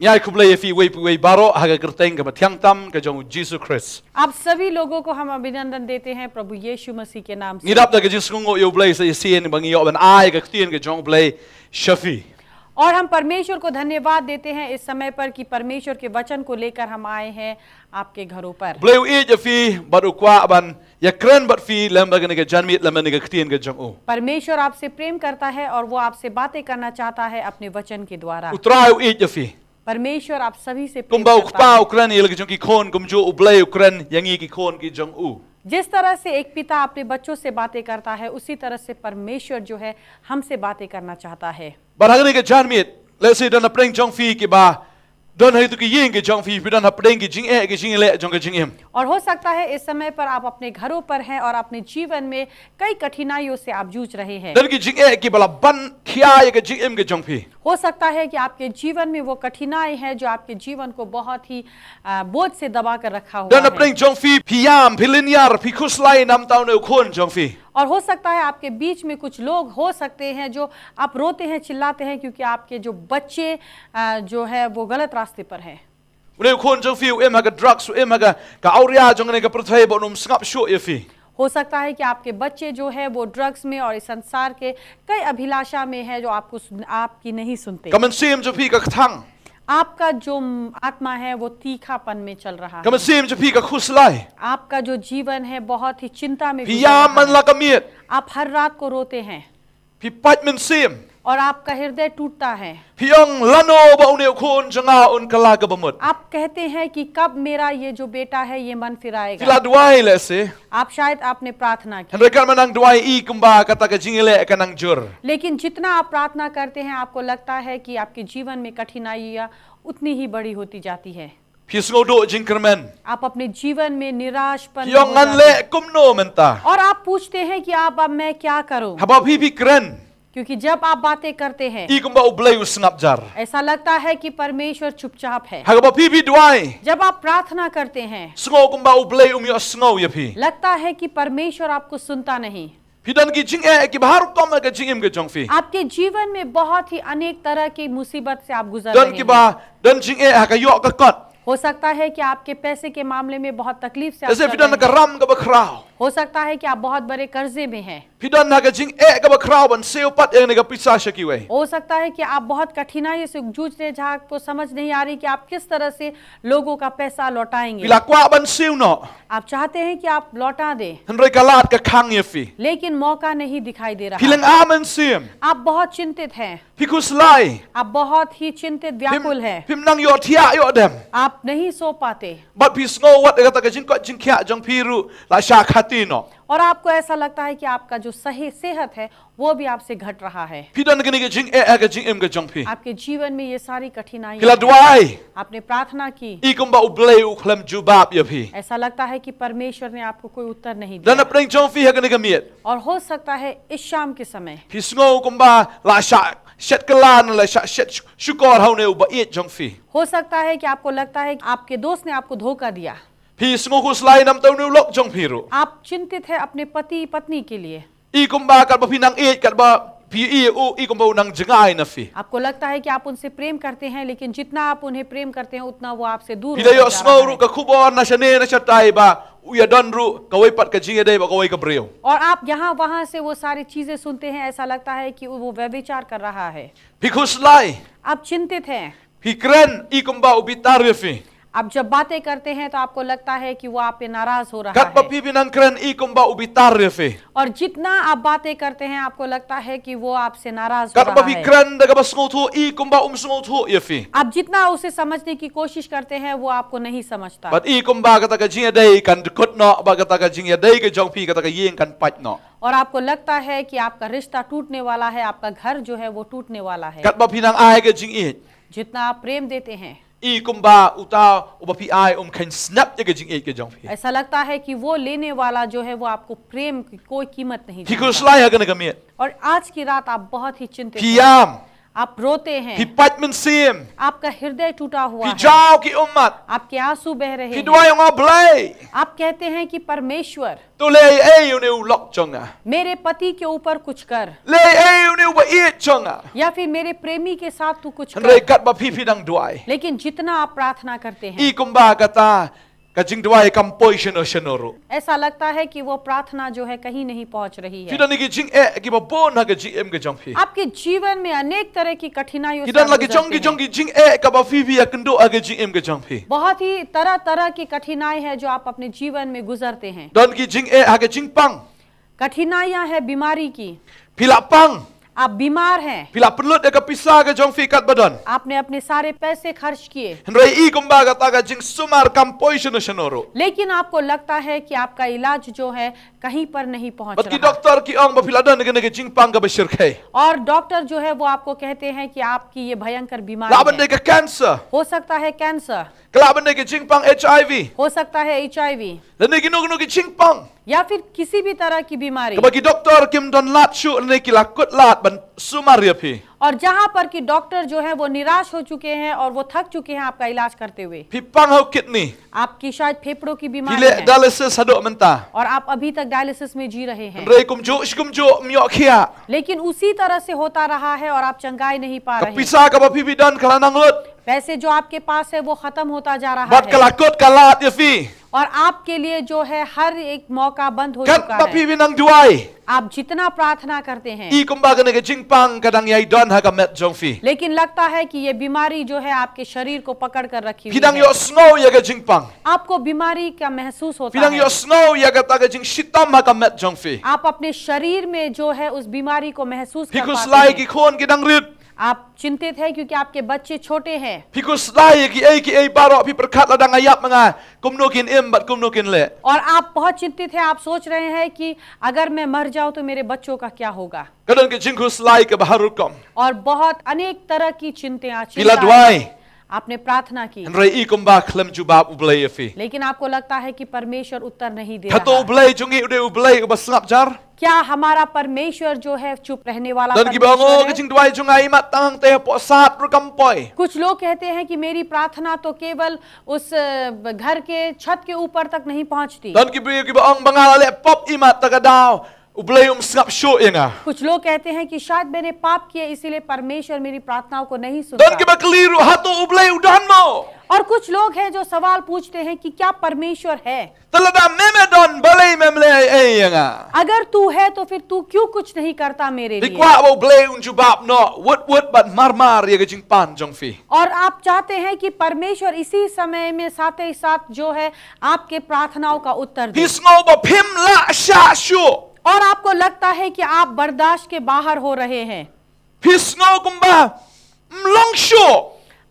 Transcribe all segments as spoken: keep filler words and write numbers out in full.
Ngi ai khublei ïa phi uwei pa uwei baroh ha ka kyrteng kaba thiang tam ka jong u Jisu Khrist. आप सभी लोगों को हम अभिनंदन देते हैं प्रभु यीशु मसीह के नाम से। Ngi dap da ka jingsngewnguh ïa u Blei sa shisien ba ngi ïoh ban ai ka ktien ka jong u Blei sha phi. और हम परमेश्वर को धन्यवाद देते हैं इस समय पर कि परमेश्वर के वचन को लेकर हम आए हैं आपके घरों पर। U Blei u ïeit ïa phi bad u kwah ban ïakren bad phi lem bad kane ka janmiet lem bad kane ka ktien ka jong u. परमेश्वर आपसे प्रेम करता है और वो आपसे बातें करना चाहता है अपने वचन के द्वारा। U Trai u ïeit ïa phi. परमेश्वर आप सभी से प्रेम करता है। Kumba u kpa u kren ïa la ki jong ki khun kumjuh u Blei u kren ïa ngi ki khun ki jong u. जिस तरह से एक पिता अपने बच्चों से बातें करता है, उसी तरह से परमेश्वर जो है, हमसे बातें करना चाहता है। Bad ha kane ka janmiet, lehse don hapdeng jong phi kiba don ha kito ki ïing ki jong phi, phi don hapdeng ki jingeh ki jingïaleh jong ka jingim. और हो सकता है इस समय पर आप अपने घरों पर हैं और अपने जीवन में कई कठिनाइयों से आप जूझ रहे हैं। Don ki jingeh kiba la ban khia ïa ka jingim ka jong phi. हो सकता है कि आपके जीवन में वो कठिनाई है जो आपके जीवन को बहुत ही, अ, बोझ से दबा कर रखा हुआ है। Don hapdeng jong phi phi ïam, phi lynñiar, phi khuslai namar une u khun jong phi. और हो सकता है आपके बीच में कुछ लोग हो सकते हैं जो आप रोते हैं, चिल्लाते हैं क्योंकि आपके जो बच्चे, अ, जो है वो गलत रास्ते पर हैं। Une u khun jong phi u im ha ka drugs, u im ha ka, ka awria jong kane ka pyrthei bad um sngap shuh ïa phi. हो सकता है कि आपके बच्चे जो है वो ड्रग्स में और इस संसार के कई अभिलाषा में है जो आपको सुन-, आपकी नहीं सुनते। Ka mynsiem jong phi ka kthang. आपका जो आत्मा है वो तीखापन में चल रहा है। Ka mynsiem jong phi ka khuslai. आपका जो जीवन है बहुत ही चिंता में गुजर रहा है। Phi ïam man la ka miet. आप हर रात को रोते हैं। Phi pait mynsiem. और आपका हृदय टूटता है। Phi ong lano ba une u khun jong nga un kylla kaba mut. आप कहते हैं कि कब मेरा ये जो बेटा है ये मन फिराएगा। Phi la duwai lehse. आप शायद आपने प्रार्थना की। Hynrei katba nang duwai i kumba kata ka jingïaleh ka nang jur. लेकिन जितना आप प्रार्थना करते हैं आपको लगता है कि आपके जीवन में कठिनाइयाँ उतनी ही बड़ी होती जाती है। Phi sngew duh jingkyrmen. आप अपने जीवन में निराशपन में हो जाते हैं। Phi ong ngan leh kumno mynta. और आप पूछते हैं कि आप, अब मैं क्या करूं? Haba phi phi kren. क्योंकि जब आप बातें करते हैं, i kumba u Blei u sngap jar. ऐसा लगता है कि परमेश्वर चुपचाप है। Haba phi phi duwai. जब आप प्रार्थना करते हैं, sngew kumba u Blei um ïohsngew ïa phi. लगता है कि परमेश्वर आपको सुनता नहीं। Phi don ki jingeh kiba har rukom ha ka jingim ka jong phi. आपके जीवन में बहुत ही अनेक तरह की मुसीबत से आप गुजर रहे हैं। Don kiba, don jingeh ha ka ïoh ka kot. हो सकता है कि आपके पैसे के मामले में बहुत तकलीफ से आप चल रहे हैं। Lehse phi don ha ka ram kaba khraw. हो सकता है कि आप बहुत बड़े कर्जे में हैं। Phi don ha ka jingeh kaba khraw ban siew pat ïa kane ka pisa sha kiwei. हो सकता है कि आप बहुत कठिनाई से जूझ रहे हैं, जहाँ आपको समझ नहीं आ रही कि आप किस तरह से लोगों का पैसा लौटाएंगे। Phi la kwah ban siew noh. आप चाहते हैं कि आप लौटा दें। Hynrei ka lad ka khang ïa phi. लेकिन मौका नहीं दिखाई दे रहा। Phi lynga mynsiem. आप बहुत चिंतित हैं। Phi khuslai. आप बहुत ही चिंतित, व्याकुल हैं। Phim, phim nang ïohthiah ïoh dem. आप नहीं सो पाते। Bad phi sngew wat kata ka jingkoit jingkhiah jong phi ruh la shah khati noh. और आपको ऐसा लगता है कि आपका जो सही सेहत है, वो भी आपसे घट रहा है। Phi don kine ki jingeh ha ka jingim ka jong phi. आपके जीवन में ये सारी कठिनाइयाँ हैं। Phi la duwai. आपने प्रार्थना की। I kumba u Blei u khlem jubab ïa phi. ऐसा लगता है कि परमेश्वर ने आपको कोई उत्तर नहीं दिया। Don hapdeng jong phi ha kane ka miet. और हो सकता है इस शाम के समय phi sngew kumba la shah shet kylla, la shah shet shukor ha une uba ïeit jong phi. हो सकता है कि आपको लगता है कि आपके दोस्त ने आपको धोखा दिया। Phi sngew khuslai namar une u lok jong phi ruh. आप चिंतित हैं अपने पति पत्नी के लिए। I kumba katba phi nang ïeit, katba phi ïeit, u, i kumba u nang jngai na phi. आपको लगता है कि आप उनसे प्रेम करते हैं, लेकिन जितना आप उन्हें प्रेम करते हैं, उतना वो आपसे दूर होते जा रहा है। Phi la ïohsngew ruh ka khubor na shane na shatai ba u ïadon ruh kawei pat ka jingïadei bad kawei ka briew. और आप यहाँ वहाँ से वो सारी चीजें सुनते हैं, ऐसा लगता है कि वो व्यभिचार कर रहा है। Phi khuslai. आप चिंतित हैं। Phi kren i kumba u bitar ïa phi. आप जब बातें करते हैं तो आपको लगता है कि वो आप पे नाराज हो रहा है। Katba phi phi nang kren i kumba u bitar ïa phi. और जितना आप बातें करते हैं आपको लगता है कि वो आपसे नाराज हो रहा है। Katba phi kren da kaba sngewthuh i kumba um sngewthuh ïa phi. आप जितना उसे समझने की कोशिश करते हैं वो आपको नहीं समझता। Bad i kumba kata ka jingïadei kan dkut noh, bad kata ka jingïadei ka jong phi, kata ka ïing kan pait noh. और आपको लगता है कि आपका रिश्ता टूटने वाला है, आपका घर जो है वो टूटने वाला है। Katba phi nang ai ka jingïeit. जितना आप प्रेम देते हैं। I kumba uta uba phi ai um kheiñ snep ïa ka jingïeit ka jong phi. ऐसा लगता है कि वो लेने वाला जो है वो आपको प्रेम की कोई कीमत नहीं जानता। Phi khuslai ha kane ka miet. और आज की रात आप बहुत ही चिंतित हैं। Phi ïam. आप रोते हैं। Phi pait mynsiem. आपका हृदय टूटा हुआ Phi है। Jaw ki ummat. आपके आंसू बह रहे Phi हैं। Duwai ong, "O Blei." आप कहते हैं कि परमेश्वर, To leh ei ïa une u lok jong nga. मेरे पति के ऊपर कुछ कर। Leh ei ïa une u ba ïeit jong nga. या फिर मेरे प्रेमी के साथ तू कुछ Hynrei कर। Katba phi phi dang duwai. लेकिन जितना आप प्रार्थना करते हैं। I kumba kata ka jingduwai kam poi shano shano ruh. ऐसा लगता है कि वो प्रार्थना जो है कहीं नहीं पहुंच रही है। Phi don ki jingeh kiba bun ha ka jingim ka jong phi. आपके जीवन में अनेक तरह की कठिनाइयों से Ki don आप la ki jong गुजरते ki jong हैं। Ki jingeh kaba phi phi ïa kynduh ha ka jingim ka jong phi. बहुत ही तरह-तरह की कठिनाई है जो आप अपने जीवन में गुजरते हैं। Don ki jingeh ha ka jingpang. कठिनाइयां हैं बीमारी की। Phi la pang. आप बीमार हैं। Phi la pynlut ïa ka pisa ka jong phi katba don. आपने अपने सारे पैसे खर्च किए। Hynrei i kumba kata ka jingsumar kam poi shano shano ruh. लेकिन आपको लगता है कि आपका इलाज जो है कहीं पर नहीं पहुंच रहा। Bad ki doktor ki ong ba phi la don kane ka jingpang kaba shyrkhei. और डॉक्टर जो है वो आपको कहते हैं कि आपकी ये भयंकर बीमारी Lah ban dei है। Ka cancer. हो सकता है कैंसर। Ka lah ban dei ka jingpang H I V. हो सकता है H I V। Lane kino kino ki jingpang. या फिर किसी भी तरह की बीमारी। Kaba ki doktor kim don lad shuh lane ki la kut lad ban sumar ïa phi. और जहां पर कि डॉक्टर जो है वो निराश हो चुके हैं और वो थक चुके हैं आपका इलाज करते हुए। Phi pang ha u kidney. आपकी शायद फेफड़ों की Phi बीमारी leh है। Dialysis haduh mynta. और आप अभी तक डायलिसिस में जी रहे हैं। Hynrei kumjuh shi kumjuh ym ïoh khiah. लेकिन उसी तरह से होता रहा है और आप चंगाई नहीं पा Ka रहे। Pisa kaba phi phi don ka la nang lut. पैसे जो आपके पास है वो खत्म होता जा रहा Bad ka है। La kut ka lad ïa phi. और आपके लिए जो है हर एक मौका बंद हो चुका Katba है। Phi phi nang duwai. आप जितना प्रार्थना करते हैं। I kumba kane ka jingpang ka dang ïai don ha ka met jong phi. लेकिन लगता है कि ये बीमारी जो है आपके शरीर को पकड़ कर रखी Phi हुई dang है। Ïoh sngew ïa ka jingpang. आपको बीमारी का महसूस होता Phi dang है। Ïoh sngew ïa kata ka jingshitom ha ka met jong phi. आप अपने शरीर में जो है उस बीमारी को महसूस Phi कर पाते khuslai हैं। Ki khun ki dang rit. आप चिंतित हैं क्योंकि आपके बच्चे छोटे हैं। Phi khuslai ïa kiei kiei baroh phi pyrkhat lada nga ïap ma nga kumno kin im bad kumno kin leh. और आप बहुत चिंतित हैं, आप सोच रहे हैं कि अगर मैं मर जाऊं तो मेरे बच्चों का क्या होगा। Ka don ka jingkhuslai kaba har rukom. और बहुत अनेक तरह की चिंताएं, Phi la चिंताएं। Duwai. आपने प्रार्थना की। Hynrei i kumba khlem jubab U Blei ïa phi. लेकिन आपको लगता है कि परमेश्वर उत्तर नहीं दे रहा। Hato U Blei jong ngi u dei U Blei uba sngap jar? क्या हमारा परमेश्वर जो है चुप रहने वाला Don kiba ong, परमेश्वर "O, ka है?" Jingduwai jong nga i mat tang hangtei hapoh sat ruh kam poi. कुछ लोग कहते हैं कि मेरी प्रार्थना तो केवल उस, अ, घर के छत के ऊपर तक नहीं पहुंचती। Don kiba, kiba ong ba nga la leh pop i mat ta ka daw U Blei um sngap shuh ïa nga. कुछ लोग कहते हैं कि शायद मैंने पाप किया, इसीलिए परमेश्वर मेरी प्रार्थनाओं को नहीं सुनता। Don kiba kylli ruh, "Hato U Blei u don mo?" और कुछ लोग हैं जो सवाल पूछते हैं कि क्या परमेश्वर है? Te lada me me don, balei mem leh ei ei ïa nga? अगर तू है तो फिर तू क्यों कुछ नहीं करता मेरे लिए? Phi kwah ba U Blei un jubab noh wut wut bad mar mar ïa ka jingpan jong phi. और आप चाहते हैं कि परमेश्वर इसी समय में साथ ही साथ जो है आपके प्रार्थनाओं का उत्तर दे। Phi sngew ba phim lah shah shuh. और आपको लगता है कि आप बर्दाश्त के बाहर हो रहे हैं। Phi sngew kumba ym long shuh.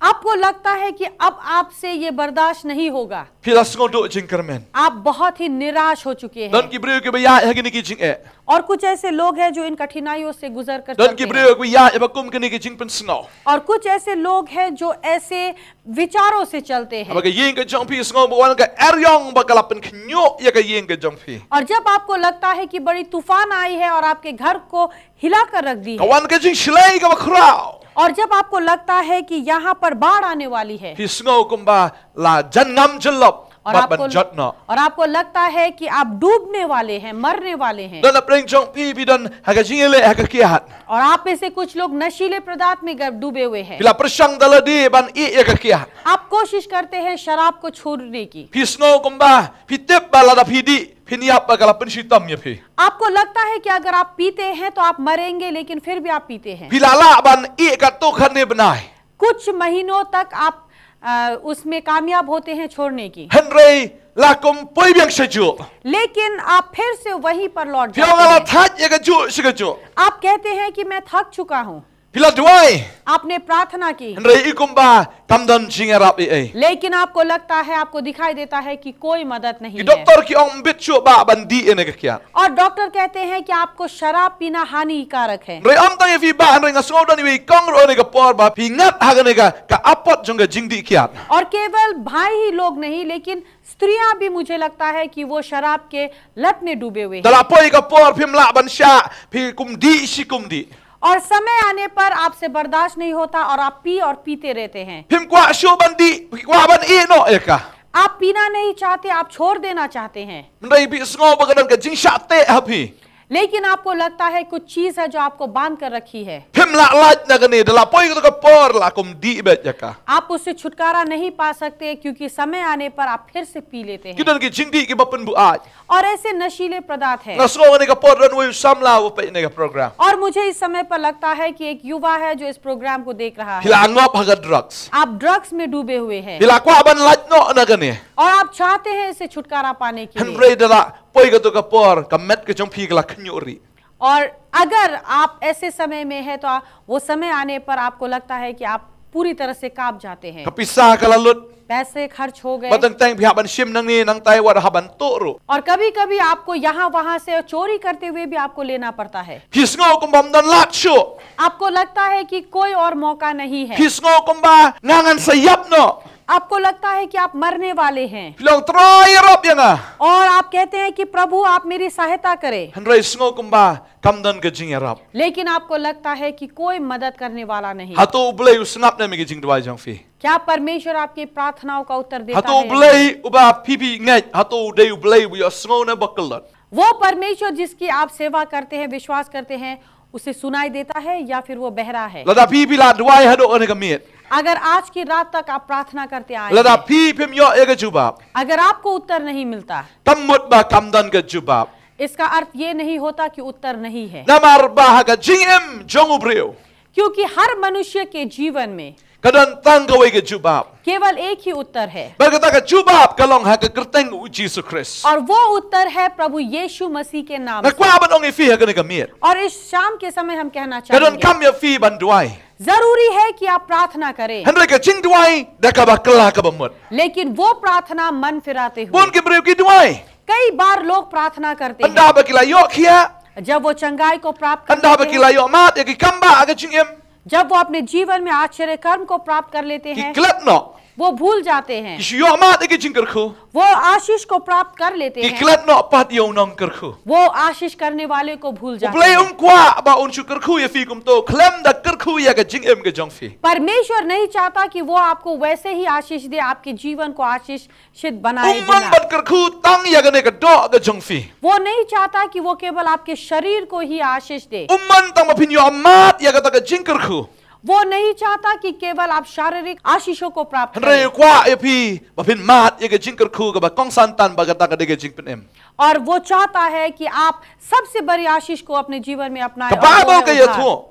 आपको लगता है कि अब आपसे ये बर्दाश्त नहीं होगा। Phi la sngew duh jingkyrmen. आप बहुत ही निराश हो चुके हैं। Don ki briew kiba ïaid ha kine ki jingeh. और कुछ ऐसे लोग हैं जो इन कठिनाइयों से गुजर कर चलते हैं। Don ki briew kiba ïaid ha kum kine ki jingpynsngew. और कुछ ऐसे लोग हैं जो ऐसे विचारों से चलते हैं। Haba ka ïing ka jong phi sngew ba wan ka eriong ba ka la pynkhynñiuh ïa ka ïing ka jong phi. और जब आपको लगता है कि बड़ी तूफान आई है और आपके घर को हिला कर रख दी है। Ka wan ka jingshlei kaba khraw. और जब आपको लगता है कि यहाँ पर बाढ़ आने वाली है। Phi sngew kumba la jan ngam jyllop. और bad आपको, ban jot noh. और आपको लगता है कि आप डूबने वाले हैं, मरने वाले हैं। Don hapdeng jong phi phi don ha ka jingïaleh ha ka kiad. और आप में से कुछ लोग नशीले पदार्थ में गर-, डूबे हुए हैं। Phi la pyrshang da lade ban ïeh ïa ka kiad. आप कोशिश करते हैं शराब को छोड़ने की। Phi sngew kumba phi tip ba lada phi dih phin ïap ba ka la pynshitom ïa phi. आपको लगता है कि अगर आप पीते हैं तो आप मरेंगे, लेकिन फिर भी आप पीते हैं। Phi la lah ban ïeh katto katne bnai. कुछ महीनों तक आप, अ, उसमें कामयाब होते हैं छोड़ने की। Hynrei la kum poi biang shajuh. लेकिन आप फिर से वहीं पर लौट जाते हैं। Phi ong nga la thait ïa kajuh shi kajuh. आप कहते हैं कि मैं थक चुका हूँ। Phi la duwai. आपने प्रार्थना की। Hynrei i kumba kam don jingïarap ei ei. लेकिन आपको लगता है, आपको दिखाई देता है कि कोई मदद नहीं है। Ki doktor ki ong ym bit shuh ba ban dih ïa kane ka kiad. और डॉक्टर कहते हैं कि आपको शराब पीना हानिकारक है। Hynrei ym tang ïa phi bah, hynrei nga sngew don iwei i kong ruh ha kane ka por ba phi ngat ha kane ka, ka apot jong ka jingdih kiad. और केवल भाई ही लोग नहीं, लेकिन स्त्रियां भी, मुझे लगता है कि वो शराब के लत में डूबे हुए हैं। Da la poi ka por phim lah ban shah, phi kum dih shi kum dih. और समय आने पर आपसे बर्दाश्त नहीं होता और आप पी और पीते रहते हैं। Phim kwah shuh ban dih, phi kwah ban ïeh noh ïa ka. आप पीना नहीं चाहते, आप छोड़ देना चाहते हैं। Hynrei phi sngew ba ka don ka jingshah teh ha phi. लेकिन आपको लगता है कुछ चीज है जो आपको बांध कर रखी है। Phim lah lait na kane, da la poi kato ka por la kum dih beit ïa ka. आप उससे छुटकारा नहीं पा सकते, क्योंकि समय आने पर आप फिर से पी लेते Ki हैं। don ki jingdih kiba pynbuaid. और ऐसे नशीले पदार्थ हैं। Nga sngew kane ka por don uwei u samla uba peit ïa kane ka program. और मुझे इस समय पर लगता है कि एक युवा है जो इस प्रोग्राम को देख रहा Phi है। la ngop ha ka drugs. आप ड्रग्स में डूबे हुए हैं Phi la kwah ban lait noh na kane. और आप चाहते हैं इससे छुटकारा पाने के लिए। Hynrei da la poi kato ka por, ka met ka jong phi ka la khñiuh rieh. और अगर आप ऐसे समय में हैं तो आ, वो समय आने पर आपको लगता है कि आप पूरी तरह से कांप जाते हैं। Ka pisa ka la lut. पैसे खर्च हो गए। Ba teng teng phi hap ban shim nangne nangtai, wat hap ban tuh ruh. और कभी कभी आपको यहाँ वहां से चोरी करते हुए भी आपको लेना पड़ता है। Phi sngew kum bym don lad shuh. आपको लगता है कि कोई और मौका नहीं है। Phi sngew kumba nga ngan sa ïap noh. आपको लगता है कि आप मरने वाले हैं। Phi long, Trai, ïarap ïa nga. और आप कहते हैं कि प्रभु, आप मेरी सहायता करें। Hynrei sngew kumba kam don ka jingïarap. लेकिन आपको लगता है कि कोई मदद करने वाला नहीं। Hato U Blei u sngap ne em ïa ki jingduwai jong phi? क्या परमेश्वर आपकी प्रार्थनाओं का उत्तर देता Hato U है? Blei uba phi phi ngeit, hato u dei U Blei uba ïohsngew ne ba kyllon? वो परमेश्वर जिसकी आप सेवा करते हैं, विश्वास करते हैं, उसे सुनाई देता है या फिर वो बहरा है? Lada phi phi la duwai haduh kane ka miet, अगर आज की रात तक आप प्रार्थना करते आए lada हैं, phi phim ïoh ïa ka jubab, अगर आपको उत्तर नहीं मिलता, kam mut ba kam don ka jubab. इसका अर्थ ये नहीं होता कि उत्तर नहीं है, Namar ba ha ka jingim jong u briew क्योंकि हर मनुष्य के जीवन में ka don tang kawei ka jubab. केवल एक ही उत्तर है, Bad kata ka jubab ka long ha ka kyrteng U Jisu Khrist. और वो उत्तर है प्रभु यीशु मसीह के नाम Nga से। kwah ban ong ïa phi ha kane ka miet, और इस शाम के समय हम कहना ka don चाहेंगे, kam ïa phi ban duwai. जरूरी है कि आप प्रार्थना करें, Hynrei ka jingduwai da kaba kylla kaba mut. लेकिन वो प्रार्थना मन फिराते हुए। Bun ki briew ki duwai. कई बार लोग प्रार्थना करते हैं, Ynda ba ki la ïoh khiah, जब वो चंगाई को प्राप्त कर ynda ba लेते ki हैं, la ïoh mad ïa ki kambah ha ka jingim, जब वो अपने जीवन में आश्चर्य कर्म को प्राप्त कर लेते ki हैं, klet noh. वो भूल जाते हैं, Ki shu ïoh mad ïa ki jingkyrkhu, वो आशीष को प्राप्त कर लेते ki हैं, klet noh pat ïa u nongkyrkhu. वो आशीष करने वाले को भूल U जाते Blei हैं। um kwah ba un shu kyrkhu ïa phi kumto, khlem da kyrkhu ïa ka jingim ka jong phi. परमेश्वर नहीं चाहता कि वो आपको वैसे ही आशीष दे, आपके जीवन को आशीषित बनाए Um mon बिना। ban kyrkhu tang ïa kane ka doh ka jong phi. वो नहीं चाहता कि वो केवल आपके शरीर को ही आशीष दे। Um mon tang ba phin ïoh mad ïa kata ka jingkyrkhu. वो नहीं चाहता कि केवल आप शारीरिक आशीषों को प्राप्त Hynrei करें, u kwah ïa phi ba phin mad ïa ka jingkyrkhu kaba kongsan tang ba kata ka dei ka jingpynim. और वो चाहता है कि आप सबसे बड़ी आशीष को अपने जीवन में अपनाएं Ka और वो Baibl ka है उद्धार। ïathuh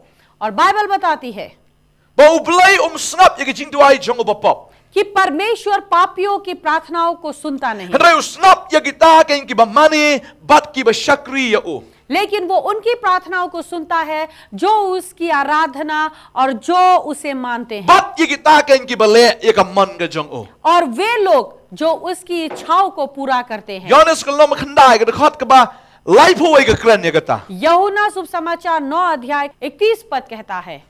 और बाइबल बताती है ba U Blei um sngap ïa ka jingduwai jong u bapop. कि परमेश्वर पापियों की प्रार्थनाओं को सुनता नहीं, Hynrei u sngap ïa kita ki kiba mane bad kiba shakri ïa u. लेकिन वो उनकी प्रार्थनाओं को सुनता है जो उसकी आराधना और जो उसे मानते हैं। Bad ïa kita ki kiba leh ïa ka mon ka jong u. और वे लोग जो उसकी इच्छाओं को पूरा करते हैं। Ïoannis ka lynnong khyndai ka dkhot kaba laiphew wei ka kren ïa kata. यूहन्ना शुभ समाचार नौ अध्याय इकतीस पद कहता है,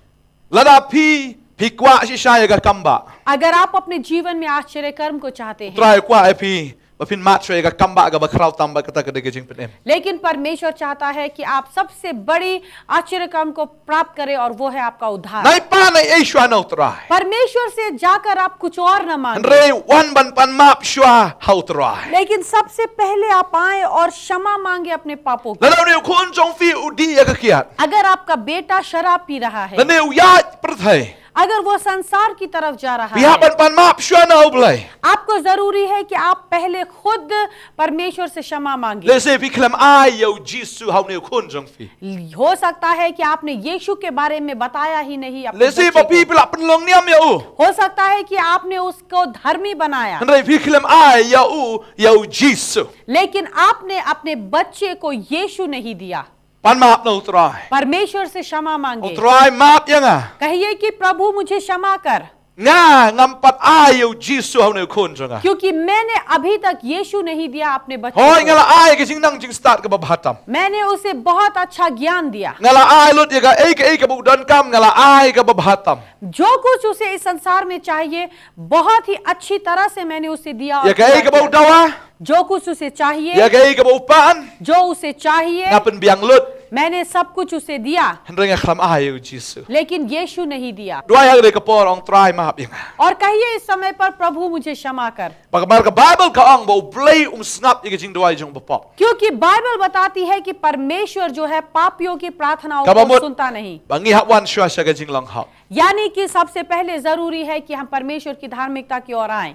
Lada phi phi kwah shisha ïa ka kambah, अगर आप अपने जीवन में आश्चर्य कर्म को चाहते हैं, Trai u kwah ïa phi ba phin mad shuwa ïa ka kambah kaba khraw tam bad kata ka dei ka jingpynim. लेकिन परमेश्वर चाहता है कि आप सबसे बड़ी आश्चर्य कर्म को प्राप्त करें, और वो है आपका उद्धार। Nai pan ei ei shuwa na u Trai. परमेश्वर से जाकर आप कुछ और न मांगें, Hynrei wan ban pan map shuwa ha u Trai. लेकिन सबसे पहले आप आए और क्षमा मांगे अपने पापों की। Lada une u khun jong phi u dih ïa ka kiad, अगर आपका बेटा शराब पी रहा है, lane u ïaid pyrthei, अगर वो संसार की तरफ जा रहा phi hap है, ban pan map shuwa na U Blei. आपको जरूरी है कि आप पहले खुद परमेश्वर से क्षमा मांगे। Lehse phi khlem ai ïa u Jisu ha une u khun jong phi. हो सकता है कि आपने यीशु के बारे में बताया ही नहीं अपने Lehse बच्चे ba phi को। phi la pynlong niam ïa u. हो सकता है कि आपने उसको धर्मी बनाया, Hynrei phi khlem ai ïa u, ïa u Jisu. लेकिन आपने अपने बच्चे को यीशु नहीं दिया। Pan map na u Trai. परमेश्वर से क्षमा U मांगे, Trai, map ïa nga. कहिए कि प्रभु, मुझे क्षमा कर, Nga ngam pat ai ïa u Jisu ha une u khun jong nga. क्योंकि मैंने अभी तक यीशु नहीं दिया अपने बच्चे Hooid, nga को। la ai ka jingnang jingstad kaba bha tam. मैंने उसे बहुत अच्छा ज्ञान दिया। Nga la ai lut ïa kaei kaei kaba u donkam, nga la ai kaba bha tam. जो कुछ उसे इस संसार में चाहिए, बहुत ही अच्छी तरह से मैंने उसे दिया और Ïa kaei पूरा kaba u किया। dawa, जो कुछ उसे चाहिए, ïa kaei kaba u pan, जो उसे चाहिए, nga pynbiang lut. मैंने सब कुछ उसे दिया, Hynrei nga khlem ai ïa u Jisu. लेकिन यीशु नहीं दिया। Duwai ha kane ka por, ong Trai, map ïa nga. और कहिए इस समय पर, प्रभु, मुझे क्षमा कर। Bad ka Baibl ka ong ba U Blei um sngap ïa ka jingduwai jong u bapop. क्योंकि बाइबल बताती है कि परमेश्वर जो है, पापियों की प्रार्थनाओं को सुनता नहीं। Ba ngi hap wan shuwa sha ka jinglong hok. यानी कि सबसे पहले जरूरी है कि हम परमेश्वर की धार्मिकता की ओर आएं।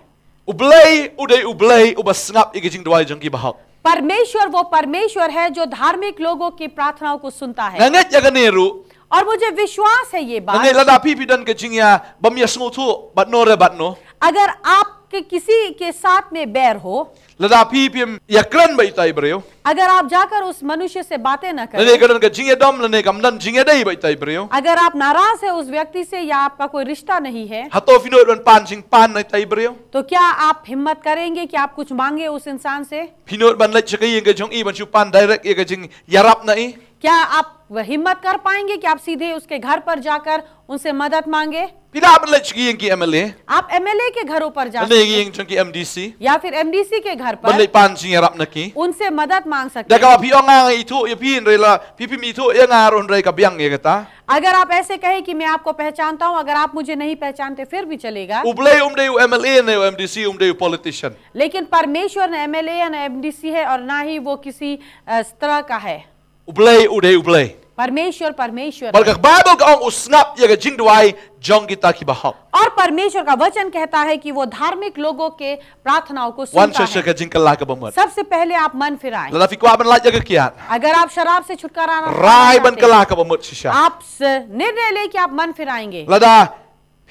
U Blei u dei U Blei uba sngap ïa ka jingduwai jong ki bahok. परमेश्वर वो परमेश्वर है जो धार्मिक लोगों की प्रार्थनाओं को सुनता है। Nga ngeit ïa kane ruh. और मुझे विश्वास है ये Nga ngeit बात, lada phi phi don ka jingïa bym ïasngewthuh bad no re bad no. अगर आपके किसी के साथ में बैर हो, Lada phi phim ïakren bad itai i briew. अगर आप जाकर उस मनुष्य से बातें न Lane करें, ka don ka jingïadom lane kam don jingïadei bad itai i briew. अगर आप नाराज है उस व्यक्ति से या आपका कोई रिश्ता नहीं है, Hato phi nud ban pan jingpan na itai i briew? तो क्या आप हिम्मत करेंगे कि आप कुछ मांगे उस इंसान से? Phi nud ban leit sha ka ïing ka jong i ban shu pan direct ïa ka jingïarap na i? क्या आप वह हिम्मत कर पाएंगे कि आप सीधे उसके घर पर जाकर उनसे मदद मांगे? Phi lah ban leit sha ka ïing ki MLA. आप एमएलए के घरों पर जा Lane ka सकते हैं, ïing jong ki MDC. या फिर एमडीसी के घर Ban पर leit pan jingïarap na ki. उनसे मदद मांग सकते Da हैं। kaba phi ong nga ithuh ïa phi hynrei la phi phim ithuh ïa nga ruh hynrei ka biang ïa kata. अगर आप ऐसे कहें कि मैं आपको पहचानता हूं, अगर आप मुझे नहीं पहचानते फिर भी चलेगा, U Blei um dei u MLA ne u MDC, um dei u politician. लेकिन परमेश्वर न एमएलए या न एमडीसी है और ना ही वो किसी अ, तरह का है। U Blei u dei U Blei. परमेश्वर परमेश्वर Bad है। ka Baibl ka ong u sngap ïa ka jingduwai jong kita ki bahok. और परमेश्वर का वचन कहता है कि वो धार्मिक लोगों के प्रार्थनाओं को Wan सुनता sha sha है। ka jingkylla kaba mut. सबसे पहले आप मन फिराएं। Lada phi kwah ban lait ïa ka kiad. अगर आप शराब से छुटकारा पाना Rai ban चाहते हैं, kylla kaba mut shisha. आप स- निर्णय लें कि आप मन फिराएंगे। Lada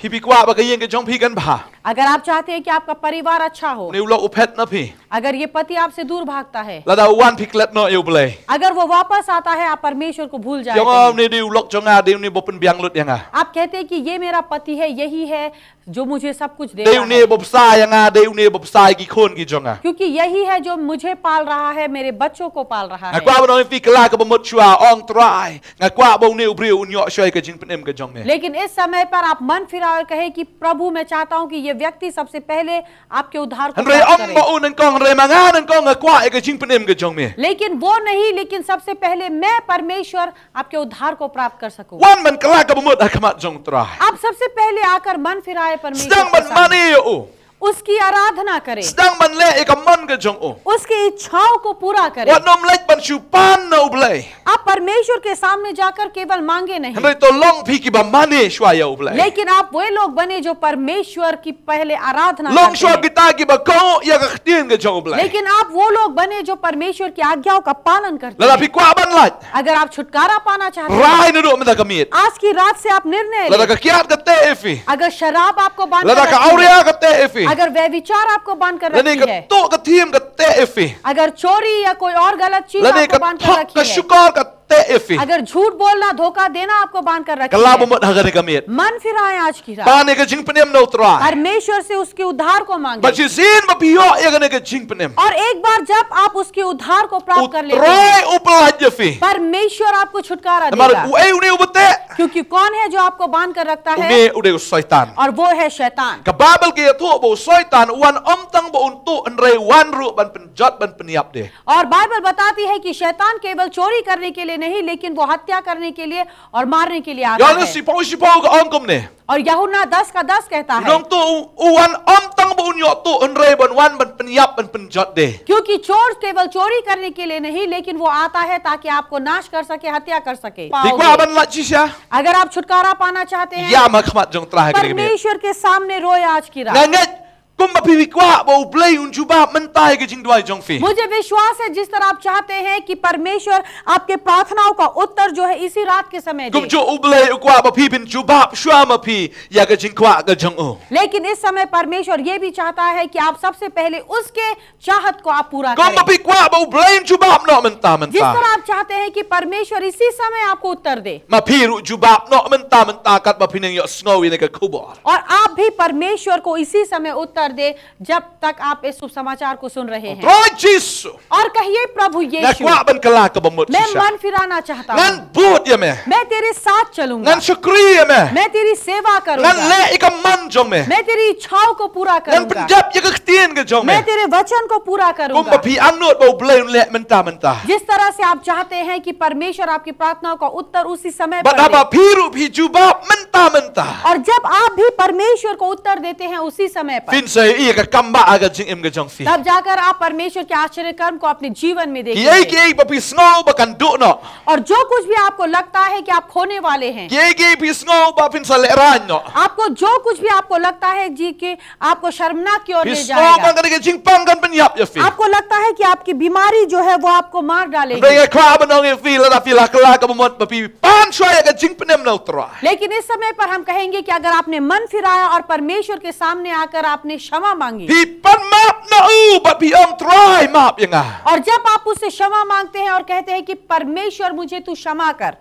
phi phi kwah ba ka ïing ka jong phi kan bha. अगर आप चाहते हैं कि आपका परिवार अच्छा हो, Ne u lok u phet na phi. अगर ये पति आपसे दूर भागता है, Lada u wan phi klet noh ïa U Blei. अगर वो वापस आता है, आप परमेश्वर को भूल Ïa nga जाएंगे। une dei u lok jong nga, dei une ba pynbiang lut ïa nga. आप कहते हैं कि ये मेरा पति है, यही है जो मुझे सब कुछ दे Dei रहा une है, ba bsa ïa nga, dei une ba bsa ïa ki khun ki jong nga. क्योंकि यही है जो मुझे पाल रहा है, मेरे बच्चों को पाल रहा Nga है। kwah ban ong ïa phi, kylla kaba mut shuwa, ong Trai. Nga kwah ba une u briew un ïoh shuwa ïa ka jingpynim ka jong me. लेकिन इस समय पर आप मन फिराएं और कहें कि प्रभु, मैं चाहता हूं कि ये व्यक्ति सबसे पहले आपके उद्धार को Hynrei प्राप्त ym करे। ba u nyngkong, hynrei ma nga nyngkong nga kwah ïa ka jingpynim ka jong me. लेकिन वो नहीं, लेकिन सबसे पहले मैं परमेश्वर आपके उद्धार को प्राप्त कर सकूं। Wan ban kylla kaba mut ha khmat jong U Trai. आप सबसे पहले आकर मन फिराए परमेश्वर Sdang के ban सामने। mane ïa u. उसकी आराधना करें। Sdang ban leh ïa ka mon ka jong u. उसकी इच्छाओं को पूरा करें। Wat nym leit ban shu pan na U Blei. आप परमेश्वर के सामने जाकर केवल मांगे नहीं, Hynrei to long phi kiba mane shuwa ïa U Blei. लेकिन आप वे लोग बने जो परमेश्वर की पहले आराधना Long करते shuwa हैं। kita kiba koh ïa ka ktien ka jong U Blei. लेकिन आप वो लोग बने जो परमेश्वर की आज्ञाओं का पालन करते Lada हैं। phi kwah ban lait. अगर आप छुटकारा पाना चाहते हैं, Rai naduh mynta ka miet. आज की रात से आप निर्णय Lada लें। ka kiad ka teh ïa phi. अगर शराब आपको बांध कर Lada ka रखी है, awria ka teh ïa phi. अगर व्यभिचार आपको बांध कर Lane रखी ka है, tuh ka thiem ka teh ïa phi. अगर चोरी या कोई और गलत चीज Lane आपको ka बांध कर thok रखी ka है, shukor ka teh ïa phi. अगर झूठ बोलना, धोखा देना आपको बांध कर रखी Kylla ba है, mut ha kane ka miet. मन फिराएं आज की रात। Pan ïa ka jingpynim na U Trai. परमेश्वर से उसके उद्धार को मांगे। Bad shisien ba phi ïoh ïa kane ka jingpynim. और एक बार जब आप उसके उद्धार को U प्राप्त कर लेते हैं, Trai u pyllait ïa phi. परमेश्वर आपको छुटकारा Namar देगा। uei une uba teh? क्योंकि कौन है जो आपको बांध कर रखता है? Une u dei u Soitan. और वो है शैतान। Ka Baibl ka ïathuh ba u Soitan u wan ym tang ba un tuh hynrei u wan ruh ban pynjot ban pynïap de. और बाइबल बताती है कि शैतान केवल चोरी करने के लिए नहीं, लेकिन वो हत्या करने के लिए और मारने के लिए आता Ïoannis है। shiphew shiphew ka ong kumne. और यूहन्ना दस का दस कहता U है, nongtuh u, u wan ym tang ba un ïoh tuh hynrei ban wan ban pynïap ban pynjot de. क्योंकि चोर केवल चोरी करने के लिए नहीं, लेकिन वो आता है ताकि आपको नाश कर सके, हत्या कर सके। Phi kwah ban lait shisha? अगर आप छुटकारा पाना चाहते हैं, Ïam ha khmat jong U Trai ha kane ka miet. परमेश्वर के सामने रोए आज की Nga रात। ngeit kumba phi kwah ba U Blei un jubab mynta ïa ka jingduwai jong phi. मुझे विश्वास है, जिस तरह आप चाहते हैं कि परमेश्वर आपके प्रार्थनाओं का उत्तर जो है इसी रात के समय दे, Kumjuh U Blei u kwah ba phi phin jubab shuwa ma phi ïa ka jingkwah ka jong u. लेकिन इस समय परमेश्वर ये भी चाहता है कि आप सबसे पहले उसके चाहत को आप पूरा Kumba करें। phi kwah ba U Blei un jubab noh mynta mynta. जिस तरह आप चाहते हैं कि परमेश्वर इसी समय आपको उत्तर दे, Ma phi ruh jubab noh mynta mynta katba phi nang ïohsngew ïa kane ka khubor. और आप भी परमेश्वर को इसी समय उत्तर से जब तक आप इस शुभ समाचार को सुन रहे हैं। Trai Jisu. और कहिए, "प्रभु यीशु, Nga kwah ban kylla kaba mut shisha. मैं मन फिराना चाहता हूँ। Ngan bud ïa me. मैं तेरे साथ चलूंगा। Ngan shakri ïa me. मैं तेरी सेवा करूंगा। Ngan leh ïa ka mon jong me. मैं तेरी इच्छाओं को पूरा करूंगा। Ngan pyndep ïa ka ktien ka jong me. मैं तेरे वचन को पूरा करूंगा।" Kumba phi angnud ba U Blei un leh mynta mynta. जिस तरह से आप चाहते हैं कि परमेश्वर आपकी प्रार्थनाओं का उत्तर उसी समय पर दे। Bad haba phi ruh phi jubab mynta mynta, और जब आप भी परमेश्वर को उत्तर देते हैं उसी समय पर, phin sa ïohi ïa ka kam ba ha ka jingim ka jong phi. तब जाकर आप परमेश्वर के आश्चर्य कर्म को अपने जीवन में देखेंगे। Kiei kiei ba phi sngew ba kan duh noh. और जो कुछ भी आपको लगता है कि आप खोने वाले हैं, kiei kiei phi sngew ba phin sa lehraiñ noh. आपको जो कुछ भी आपको लगता है जी कि आपको शर्मनाक की ओर ले जाएगा। Phi sngew ba kane ka jingpang kan pynïap ïa phi. आपको लगता है कि आपकी बीमारी जो है वो आपको मार डालेगी। Hynrei nga kwah ban ong ïa phi, lada phi la kylla kaba mut ba phi pan shuwa ïa ka jingpynim na U Trai, लेकिन इस समय पर हम कहेंगे कि अगर आपने मन फिराया और परमेश्वर के सामने आकर आपने क्षमा मांगी, phi pan map na u bad phi ong, "Trai, map ïa nga." और जब आप उससे क्षमा मांगते हैं और कहते हैं कि "परमेश्वर, मुझे तू क्षमा कर,"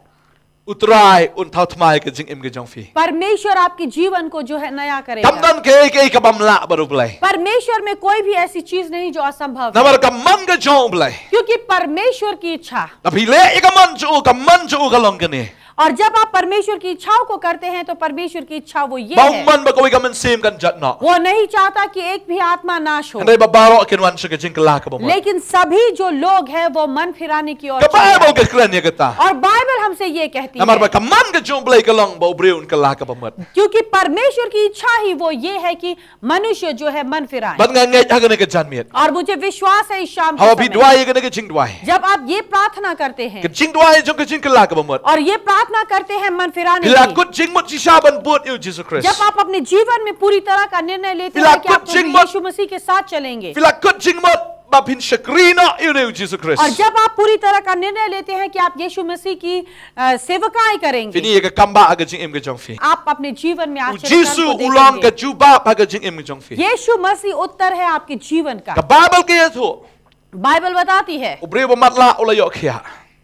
U Trai un thaw thma ïa ka jingim ka jong phi. परमेश्वर आपके जीवन को जो है नया करेगा। Kam don kaei kaei ka bym lah bad U Blei. परमेश्वर में कोई भी ऐसी चीज नहीं जो असंभव है। Namar ka mon ka jong U Blei, क्योंकि परमेश्वर की इच्छा, da phi leh ïa ka mon jong u, ka mon jong u ka long kane. और जब आप परमेश्वर की इच्छाओं को करते हैं तो परमेश्वर की इच्छा वो ये है, ba um mon ba kawei ka mynsiem kan jot noh. वो नहीं चाहता कि एक भी आत्मा नाश हो। Hynrei ba baroh kin wan sha ka jingkylla kaba mut. लेकिन सभी जो लोग हैं वो मन फिराने की ओर चले आए। Ka Baibl ka kren ïa kata. और बाइबल हमसे ये कहती है, namar ba ka mon ka jong U Blei ka long ba u briew un kylla kaba mut. क्योंकि परमेश्वर की इच्छा ही वो ये है कि मनुष्य जो है मन फिराए। Bad nga ngeit ha kane ka janmiet, और मुझे विश्वास है इस शाम के समय, haba phi duwai ïa kane ka jingduwai, जब आप ये प्रार्थना करते हैं, ka jingduwai jong ka jingkylla kaba mut, और ये प्रार्थना करते हैं मन फिराने की, phi la kut jingmut shisha ban bud ïa U Jisu Khrist. जब आप अपने जीवन में पूरी तरह का निर्णय लेते हैं कि आप प्रभु यीशु मसीह के साथ चलेंगे, phi la kut jingmut ba phin shakri noh ïa U Jisu Khrist, और जब आप पूरी तरह का निर्णय लेते हैं कि आप यीशु मसीह की, अ, सेवकाई करेंगे, phin ïohi ïa ka kam ba ha ka jingim ka jong phi. आप अपने जीवन में आश्चर्य कर्म को देखेंगे। U Jisu u long ka jubab ha ka jingim ka jong phi. यीशु मसीह उत्तर है आपके जीवन का। Ka Baibl ka ïathuh, बाइबल बताती है, u briew ba matlah u la ïoh khiah.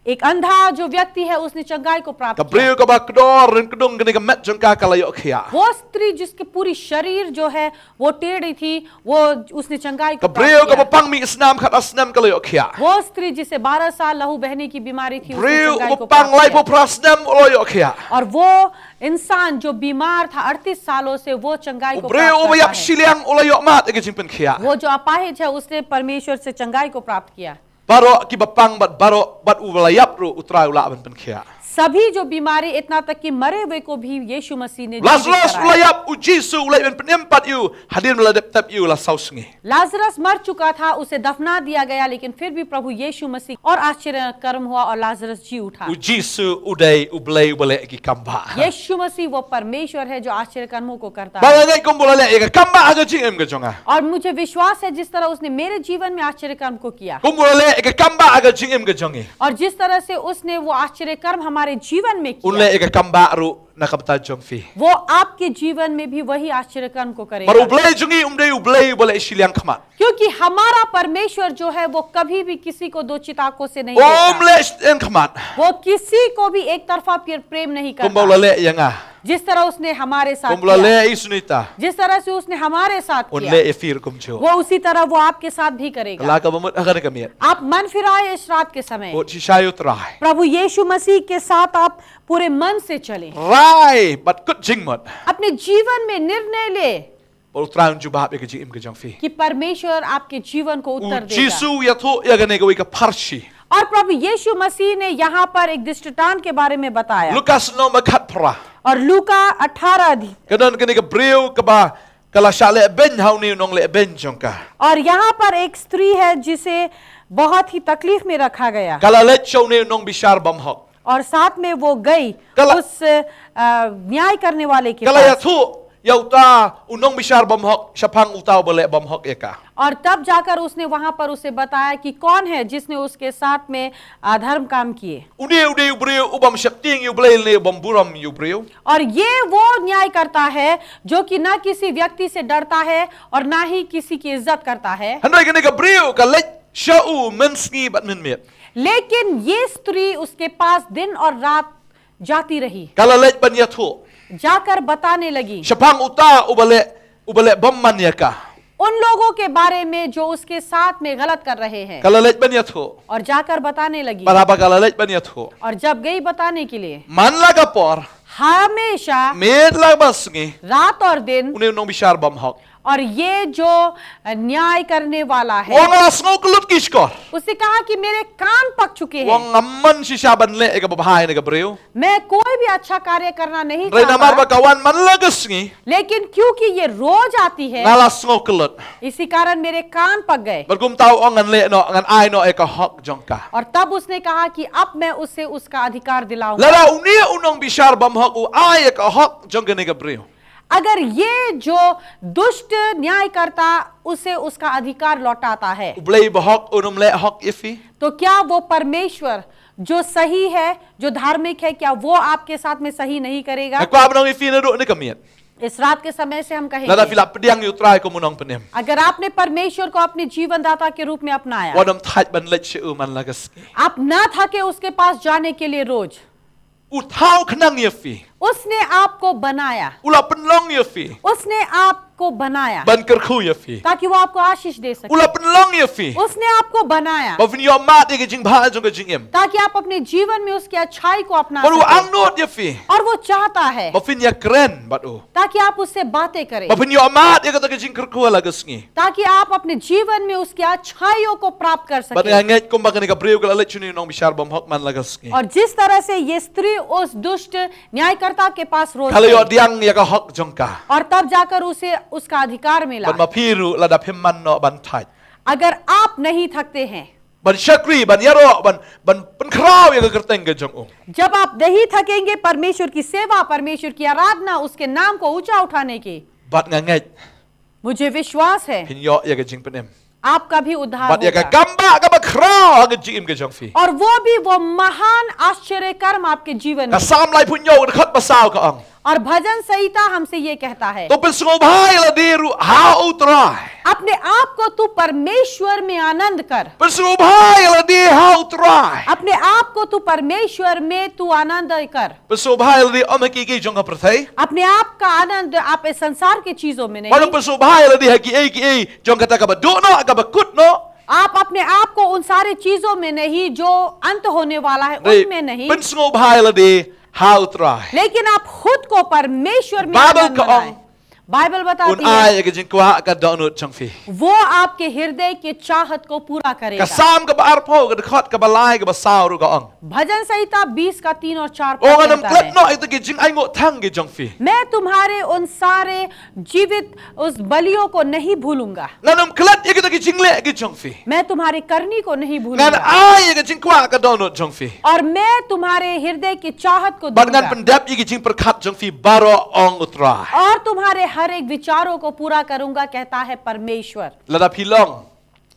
एक अंधा जो व्यक्ति है, उसने चंगाई को प्राप्त किया। Ka briew kaba kdor ryngkdung kane ka met jong ka, ka la ïoh khiah. वो स्त्री जिसके पूरी शरीर जो है वो टेढ़ी थी, वो, उसने चंगाई को प्राप्त किया। Ka briew kaba pang mih snem khatar snem, ka la ïoh khiah. वो स्त्री जिसे बारह साल लहू बहने की बीमारी थी, उसने चंगाई को प्राप्त किया। Briew uba pang laiphew phra snem u la ïoh khiah. और वो इंसान जो बीमार था अड़तीस सालों से, वो चंगाई को प्राप्त करता है। U briew uba ïap shiliang u la ïoh mad ïa ka jingpynkhiah. वो जो अपाहिज है, उसने परमेश्वर से चंगाई को प्राप्त किया। Baroh kiba pang bad baroh, bad uba la ïap ruh, U Trai u lah ban pynkhiah. सभी जो बीमारी, इतना तक कि मरे हुए को भी यीशु मसीह ने जीवित कराया। Lazarus u la ïap, U Jisu u leit ban pynim pat ïa u, hadien ba la dep tep ïa u la saw sngi. लाजरस मर चुका था, उसे दफना दिया गया, लेकिन फिर भी प्रभु यीशु मसीह और आश्चर्य कर्म हुआ और लाजरस जी उठा। U Jisu u dei U Blei uba leh ki kam ba. यीशु मसीह वो परमेश्वर है जो आश्चर्य कर्मों को करता है। Bad nga ngeit kumba u la leh ïa ka kam ba ha ka jingim ka jong nga, और मुझे विश्वास है जिस तरह उसने मेरे जीवन में आश्चर्य कर्म को किया, kumba u la leh ïa ka kam ba ha ka jingim ka jong ngi, और जिस तरह से उसने वो आश्चर्य कर्म हमारे जीवन में किया, un leh ïa ka kam ba ruh na ka bynta jong phi. वो आपके जीवन में भी वही आश्चर्य कर्म को करेगा। Namar U Blei jong ngi um dei U Blei uba leh shiliang khmat. क्योंकि हमारा परमेश्वर जो है, वो कभी भी किसी को दो चित आंखों से नहीं देखता। Um leh shiliang khmat. वो किसी को भी एक तरफा प्रे-, प्रेम नहीं करता। Kumba u la leh ïa nga, जिस तरह उसने हमारे साथ किया, kumba u la leh ïa i Sunita, जिस तरह से उसने हमारे साथ किया, un leh ïa phi ruh kumjuh. वो उसी तरह वो आपके साथ भी करेगा। Kylla kaba mut ha kane ka miet. आप मन फिराए इस रात के समय। Bud shisha ïa U Trai. प्रभु यीशु मसीह के साथ आप पूरे मन से चलें। Rai bad kut jingmut. अपने जीवन में निर्णय ले। Ba U Trai un jubab ïa ka jingim ka jong phi. कि परमेश्वर आपके जीवन को उत्तर देगा। U Jisu u ïathuh ïa kane kawei ka pharshi. और प्रभु यीशु मसीह ने यहाँ पर एक दृष्टांत के बारे में बताया। Lukas lynnong ba khatphra. और लूका अठारह अधि- Ka don kane ka briew kaba ka la shah lehbeiñ ha une u nonglehbeiñ jong ka. और यहाँ पर एक स्त्री है जिसे बहुत ही तकलीफ में रखा गया। Ka la leit sha une u nongbishar bymhok. और साथ में वो गई, ka la, उस, अ, न्याय करने वाले के पास। Ka la ïathuh ïa uta u nongbishar bymhok shaphang uta uba leh bymhok ïa ka. और तब जाकर उसने वहां पर उसे बताया कि कौन है जिसने उसके साथ में अधर्म काम किए। Une u dei u briew u bym sheptieng ïa U Blei ne u bym burom ïa u briew. और ये वो न्याय करता है जो कि ना किसी व्यक्ति से डरता है और ना ही किसी की इज्जत करता है। Hynrei kane ka briew ka leit sha u mynsngi bad mynmiet. लेकिन ये स्त्री उसके पास दिन और रात जाती रही। Ka la leit ban ïathuh. जाकर बताने लगी। Shaphang uta uba leh, uba leh bymman ïa ka. उन लोगों के बारे में जो उसके साथ में गलत कर रहे हैं। Ka la leit ban ïathuh. और जाकर बताने लगी। Bad haba ka la leit ban ïathuh, और जब गई बताने के लिए, man la ka por, हमेशा miet la bad sngi, रात और दिन, une u nongbishar bymhok, और ये जो न्याय करने वाला u ong, है, nga la sngew kyllut ki shkor. उसने कहा कि मेरे कान पक चुके U ong, हैं, ngam mon shisha ban leh ïa kaba bha ïa kane ka briew. मैं कोई भी अच्छा कार्य करना नहीं Hynrei namar चाहता, ba ka wan man la ka sngi, लेकिन क्योंकि ये रोज आती है, nga la sngew kyllut. इसी कारण मेरे कान पक गए। Bad kumta u ong, ngan leh noh, ngan ai noh ïa ka hok jong ka. और तब उसने कहा कि अब मैं उसे उसका अधिकार दिलाऊंगा। Lada une u nongbishar bymhok u ai ïa ka hok jong kane ka briew, अगर ये जो दुष्ट न्यायकर्ता उसे उसका अधिकार लौटाता है, U Blei bahok un ym leh hok ïa phi? तो क्या वो परमेश्वर जो सही है, जो धार्मिक है, क्या वो आपके साथ में सही नहीं करेगा? Nga kwah ban ong ïa phi naduh kane ka miet, इस रात के समय से हम lada phi कहेंगे, la pdiang ïa U Trai kum u nongpynim, अगर आपने परमेश्वर को अपने जीवनदाता के रूप में अपनाया, wat nym thait ban leit sha u man la ka sngi. आप ना थके उसके पास जाने के लिए रोज। U thaw khnang ïa phi. उसने आपको बनाया, U la pynlong ïa phi उसने आपको बनाया ban kyrkhu ïa phi. ताकि वो आपको आशीष दे U सके। la pynlong ïa phi उसने आपको बनाया ba phin ïoh mad ïa ka jingbha jong ka jingim. ताकि आप अपने जीवन में उसकी अच्छाई को अपना Bad u सकें। angnud ïa phi और वो चाहता है ba phin ïakren bad u, ताकि आप उससे बातें करें, ba phin ïoh mad ïa kata ka jingkyrkhu la ka sngi. ताकि आप अपने जीवन में उसकी अच्छाइयों को प्राप्त कर Bad nga सकें। ngeit kumba kane ka briew ka la leit sha une u nongbishar bymhok man la ka sngi, और जिस तरह से ये स्त्री उस दुष्ट न्यायकर्ता के पास रोज ka la ïoh गई, pdiang ïa ka hok jong ka. और तब जाकर उसे उसका अधिकार मिला। Bad ma phi ruh lada phim mano ban thait, अगर आप नहीं थकते हैं, ban shakri, ban ïaroh, ban, ban pynkhraw ïa ka kyrteng ka jong u, जब आप नहीं थकेंगे परमेश्वर की सेवा, परमेश्वर की आराधना, उसके नाम को ऊंचा उठाने की, bad nga ngeit, मुझे विश्वास है phin ïoh ïa ka jingpynim. आपका भी उद्धार Bad ïa ka होगा। kam ba kaba khraw ha ka jingim ka jong phi. और वो भी वो महान आश्चर्य कर्म आपके जीवन Ka में। Salm laiphew hynñiew ka dkhot ba saw ka ong, और भजन संहिता हमसे ये कहता है, to pynsngewbha ïa lade ruh ha U Trai. अपने आप को तू परमेश्वर में आनंद कर, Pynsngewbha ïa lade ha U Trai. अपने आप को तू परमेश्वर में तू आनंद कर। Pynsngewbha ïa lade ym ha kiei kiei jong ka pyrthei. अपने आप का आनंद आप इस संसार की चीजों में Bad नहीं, pynsngewbha ïa lade ha kiei kiei jong kata kaba duh noh, kaba kut noh. आप अपने आप को उन सारे चीजों में नहीं जो अंत होने वाला है, Hynrei उनमें नहीं, pynsngewbha ïa lade ha U Trai. लेकिन आप खुद को परमेश्वर में Baibl आनंद ka मनाएं। ong, बाइबल un बताती ai है, ïa ka jingkwah ka dohnud jong phi. वो आपके हृदय के चाहत को पूरा Ka करेगा। Salm kaba arphew ka dkhot kaba lai kaba saw ruh ka ong, भजन संहिता बीस का तीन और चार u ong, पद ngan ym कहता klet है, noh ïa kita ki jingainguh thang ki jong phi. मैं तुम्हारे उन सारे जीवित उस बलियों को नहीं भूलूंगा, Ngan ym klet ïa kita ki jingleh ki jong phi. मैं तुम्हारी करनी को नहीं Ngan भूलूंगा, ai ïa ka jingkwah ka dohnud jong phi. और मैं तुम्हारे हृदय की चाहत को Bad ngan दूंगा, pyndep ïa ki jingpyrkhat jong phi baroh, ong U Trai. और तुम्हारे हर एक विचारों को पूरा करूंगा, कहता है परमेश्वर। Lada phi long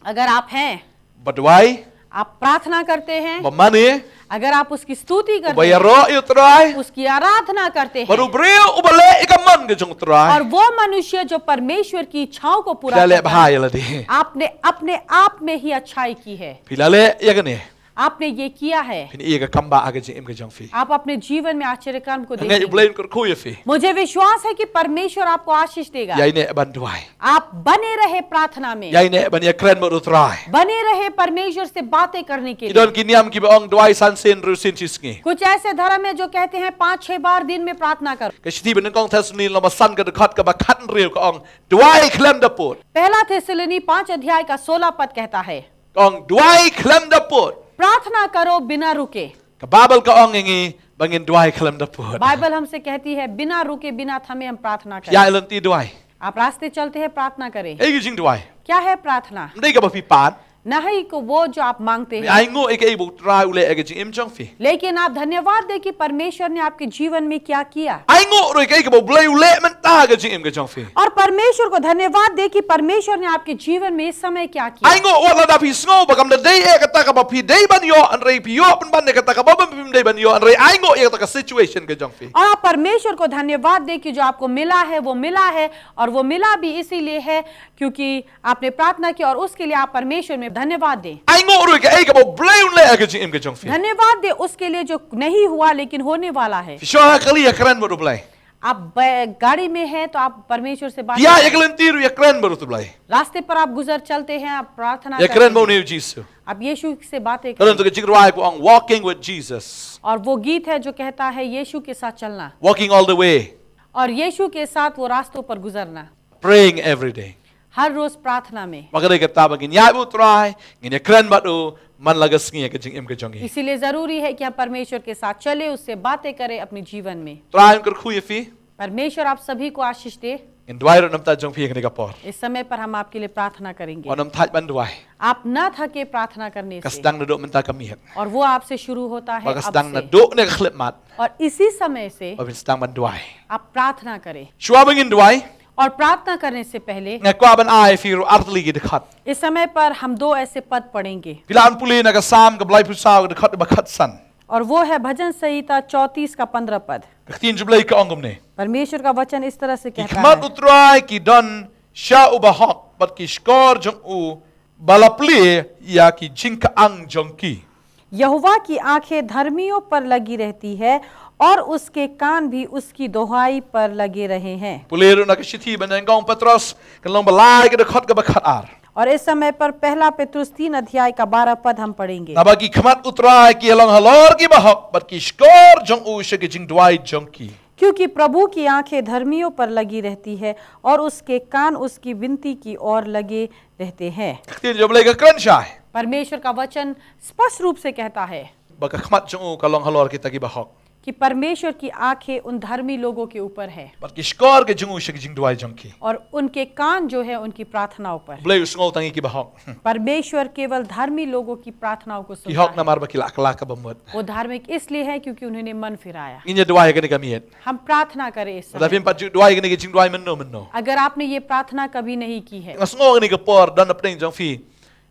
अगर आप हैं, ba duwai, आप प्रार्थना करते हैं, ba mane, अगर आप उसकी स्तुति ba करते हैं, ïaroh ïa U Trai, उसकी आराधना करते bad u हैं, briew uba leh ïa ka mon ka jong U Trai, और वो मनुष्य जो परमेश्वर की इच्छाओं को phi पूरा la leh करता bha है, ïa lade. आपने अपने आप में ही अच्छाई की है, Phi la leh ïa kane, आपने ये किया है, phin ïohi ïa ka kam ba ha ka jingim ka jong phi. आप अपने जीवन में आश्चर्य कर्म को Nga ngeit U देखेंगे। Blei un kyrkhu ïa phi. मुझे विश्वास है कि परमेश्वर आपको आशीष देगा। Ïaineh ban duwai. आप बने रहे प्रार्थना में, Ïaineh ban ïakren bad U Trai. बने रहे परमेश्वर से बातें करने के Ki लिए। don ki niam kiba ong duwai san sien hynriew sien shi sngi. कुछ ऐसे धर्म है जो कहते हैं पाँच छह बार दिन में प्रार्थना करो। Ka shithi ba nyngkong Thessaloni lynnong ba san ka dkhot kaba khathynriew ka ong, duwai khlem da pud. पहला थिस्सलुनी पाँच अध्याय का सोलह पद कहता है, Ka ong, duwai khlem da pud. प्रार्थना करो बिना रुके। Ka Baibl ka ong ïa ngi ba ngin duwai khlem da pud. बाइबल हमसे कहती है बिना रुके बिना थमे हम प्रार्थना करें। Ïaid lynti duwai. आप रास्ते चलते हैं, प्रार्थना करें। Kaei ka jingduwai? क्या है प्रार्थना? Ym dei kaba phi pan. न ही को वो जो आप मांगते Phi हैं, ainguh ïa kaei ba U Trai u leh ïa ka jingim jong phi. लेकिन आप धन्यवाद दें कि परमेश्वर ने आपके जीवन में क्या किया। Ainguh ruh ïa kaei kaba U Blei u leh mynta ha ka jingim ka jong phi. और परमेश्वर को धन्यवाद दें कि परमेश्वर ने आपके जीवन में इस समय क्या किया। Ainguh wat lada phi sngew ba kam da dei ïa kata kaba phi dei ban ïoh, hynrei phi ïoh pynban ïa kata kaba phim dei ban ïoh, hynrei ainguh ïa kata ka situation ka jong phi. और आप परमेश्वर को धन्यवाद दें कि जो आपको मिला है वो मिला है, और वो मिला भी इसीलिए है क्योंकि आपने प्रार्थना की, और उसके लिए आप परमेश्वर में धन्यवाद दें। Ainguh ruh ïa kaei kaba U Blei u leh ha ka jingim ka jong phi. धन्यवाद दें उसके लिए जो नहीं हुआ लेकिन होने वाला है। Phi shu ha kali ïakren bad U Blei. आप ब-, गाड़ी में हैं तो आप परमेश्वर से बात करें। Ïa, ïa ka lynti ruh ïa kren bad u Blei. रास्ते पर आप गुजर चलते हैं, आप प्रार्थना करते हैं। Ïa kren bad u Jisu. आप यीशु से बातें करें। Ka don ka jingrwai kaba ong Walking with Jesus. और वो गीत है जो कहता है यीशु के साथ चलना। Walking all the way. और यीशु के साथ वो रास्तों पर गुजरना। Praying every day. हर रोज प्रार्थना में। Bad ka dei kata ba ngin ïaid bad u Trai, ngin ïa kren bad u man la ka sngi ha ka jingim ka jong ngi. इसीलिए जरूरी है कि हम परमेश्वर के साथ चले, उससे बातें करें अपने जीवन में। Trai un kyrkhu ïa phi. परमेश्वर आप सभी को आशीष दे। Ngin duwai ruh namar jong phi ha kane ka por. इस समय पर हम आपके लिए प्रार्थना करेंगे। Wat nym thait ban duwai. आप ना थके प्रार्थना करने से। Ka sdang naduh mynta ka miet. और वो आपसे शुरू होता है अब से। Bad ka sdang naduh kane ka khyllipmat. और इसी समय से। Ba phin sdang ban duwai. आप प्रार्थना करें। Shuwa ba ngin duwai. और प्रार्थना करने से पहले। Nga kwah ban ai phi ruh artylli ki dkhot. इस समय पर हम दो ऐसे पद पढ़ेंगे। Phi lah ban pule na ka Salm kaba laiphew saw ka dkhot ba khatsan. और वो है भजन संहिता चौंतीस का पन्द्रह पद। Ka ktien jong u Blei ka ong kumne. परमेश्वर का वचन इस तरह से कहता है। Ki khmat u Trai ki don sha u bahok bad ki shkor jong u ba la plie ïa ki jingkyang jong ki. यहोवा की आंखें धर्मियों पर लगी रहती है और उसके कान भी उसकी दुहाई पर लगे रहे हैं। Pule ruh na ka shithi ba nyngkong Petros, ka lynnong ba lai ka dkhot kaba khatar. और इस समय पर पहला पतरस तीन अध्याय का बारह पद हम पढ़ेंगे। Naba ki khmat u Trai ki long halor ki bahok bad ki shkor jong u sha ki jingduwai jong ki. क्योंकि प्रभु की आंखें धर्मियों पर लगी रहती है और उसके कान उसकी विनती की ओर लगे रहते हैं। Ka ktien jong u Blei ka kren shai. परमेश्वर का वचन स्पष्ट रूप से कहता है। Ba ka khmat jong u ka long halor kita ki bahok. कि परमेश्वर की आंखें उन धर्मी लोगों के ऊपर है। Bad ki shkor ki jong u sha ki jingduwai jong ki. और उनके कान जो है उनकी प्रार्थनाओं पर। U Blei u sngew tang ïa ki bahok. परमेश्वर केवल धर्मी लोगों की प्रार्थनाओं को सुनता है। Ki hok namar ba ki la kylla ka bamut. वो धार्मिक इसलिए है क्योंकि उन्होंने मन फिराया। Ngin ïa duwai ha kane ka miet. हम प्रार्थना करें इस समय। Lada phim pat ju duwai kane ka jingduwai mynno mynno. अगर आपने ये प्रार्थना कभी नहीं की है। Nga sngew kane ka por don napdeng jong phi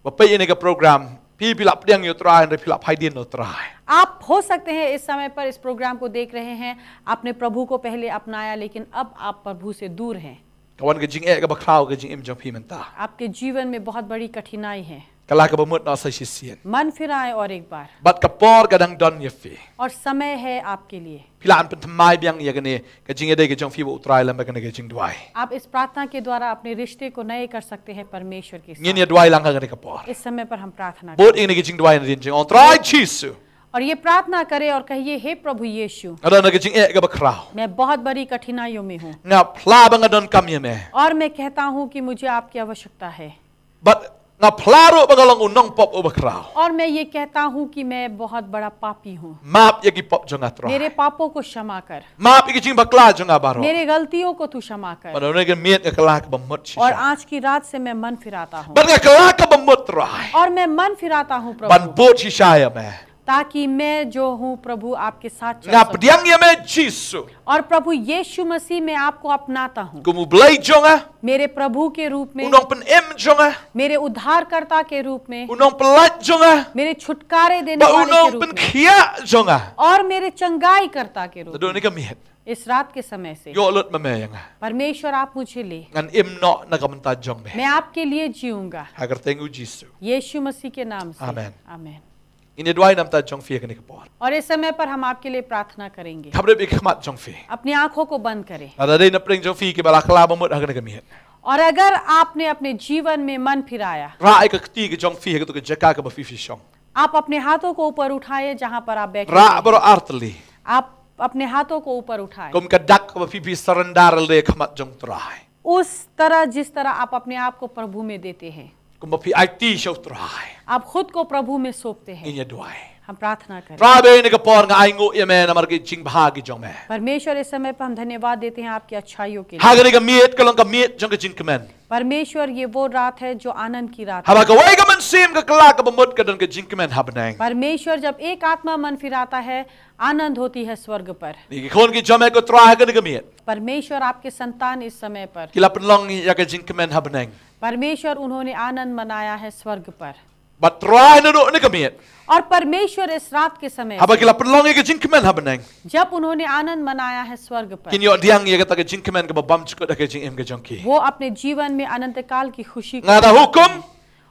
ba peit ïa kane ka program, phi phi lah pdiang ïa u Trai, hynrei phi lah phai dien na u Trai. आप हो सकते हैं इस समय पर इस प्रोग्राम को देख रहे हैं, आपने प्रभु को पहले अपनाया लेकिन अब आप प्रभु से दूर हैं। Ka wan ka jingeh kaba khraw ha ka jingim jong phi mynta. आपके जीवन में बहुत बड़ी कठिनाई है। Kylla ka bamut noh sa shisien. मन फिराएं और एक बार। Bad ka por ka dang don ïa phi. और समय है आपके लिए। Phi lah ban pynthymmai biang ïa kane ka jingïadei ka jong phi bad u Trai lem bad kane ka jingduwai. आप इस प्रार्थना के द्वारा अपने रिश्ते को नए कर सकते हैं परमेश्वर के साथ। Ngin ïa duwai lang ha kane ka por. इस समय पर हम प्रार्थना करें। Bud ïa kane ka jingduwai nadien, jingong, Trai Jisu. और ये प्रार्थना करें और कहिए, "हे प्रभु यीशु, Nga don ka jingeh kaba khraw. मैं बहुत बड़ी कठिनाइयों में हूँ। Nga phla ba nga donkam ïa me. और मैं कहता हूँ कि मुझे आपकी आवश्यकता है।" Bad nga phla ruh ba nga long u nongpop uba khraw. और मैं ये कहता हूँ कि मैं बहुत बड़ा पापी हूँ। Map ïa ki pop jong nga, Trai. मेरे पापों को क्षमा कर। Map ïa ki jingbakla jong nga baroh. मेरे गलतियों को तू क्षमा कर। Bad ha kane ka miet nga kylla ka bamut shisha. और आज की रात से मैं मन फिराता हूँ। Bad nga kylla ka bamut, Trai. और मैं मन फिराता हूँ, प्रभु। Ban bud shisha ïa me. ताकि मैं जो हूँ, प्रभु, आपके साथ चल सकूं। Nga pdiang ïa me, Jisu. और प्रभु यीशु मसीह, मैं आपको अपनाता हूँ। Kum u Blei jong nga. मेरे प्रभु के रूप में। U nongpynim jong nga. मेरे उद्धारकर्ता के रूप में। U nongpyllait jong nga. मेरे छुटकारे देने वाले के रूप में। Bad u nongpynkhiah jong nga. और मेरे चंगाईकर्ता के रूप में। Naduh kane ka miet. इस रात के समय से। Ïoh lut ma me ïa nga. परमेश्वर, आप मुझे ले। Ngan im noh na ka bynta jong me. मैं आपके लिए जीऊंगा। Ha ka kyrteng u Jisu. यीशु मसीह के नाम से। Amen. आमेन। Ngin ïa duwai na ka bynta jong phi ha kane ka por. और इस समय पर हम आपके लिए प्रार्थना करेंगे। Khapdep ïa ki khmat jong phi. अपनी आंखों को बंद करें। Lada dei na pdeng jong phi kiba la kylla bamut ha kane ka miet. और अगर आपने अपने जीवन में मन फिराया, Rah ïa ka kti ka jong phi ha kato ka jaka kaba phi phi shong. आप अपने हाथों को ऊपर उठाएं जहां पर आप बैठे हैं। Rah baroh artylli. आप अपने हाथों को ऊपर उठाएं। Kum ka dak kaba phi phi surrender ïa ka khmat jong u Trai. उस तरह जिस तरह आप अपने आप को प्रभु में देते हैं। Kumba phi aiti sha u Trai. आप खुद को प्रभु में सौंपते हैं। Ngin ïa duwai. हम प्रार्थना करें। Trai, ha kane ka por nga ainguh ïa me namar ki jingbha ki jong me. परमेश्वर, इस समय पर हम धन्यवाद देते हैं आपकी अच्छाइयों के लिए। Ha kane ka miet ka long ka miet jong ka jingkmen. परमेश्वर, ये वो रात है जो आनंद की रात है। Haba kawei ka mynsiem ka kylla ka bamut, ka don ka jingkmen ha bneng. परमेश्वर, जब एक आत्मा मन फिराता है, आनंद होती है स्वर्ग पर। Ïa ki khun ki jong me, ko Trai, ha kane ka miet. परमेश्वर, आपके संतान इस समय पर। Ki la pynlong ïa ka jingkmen ha bneng. परमेश्वर, उन्होंने आनंद मनाया है स्वर्ग पर। Bad Trai, naduh kane ka miet. और परमेश्वर, इस रात के समय, haba ki la pynlong ïa ka jingkmen ha bneng, जब उन्होंने आनंद मनाया है स्वर्ग पर, kin ïoh pdiang ïa kata ka jingkmen kaba bymjukut ha ka jingim ka jong ki. वो अपने जीवन में अनंतकाल की खुशी को, nga da hukum,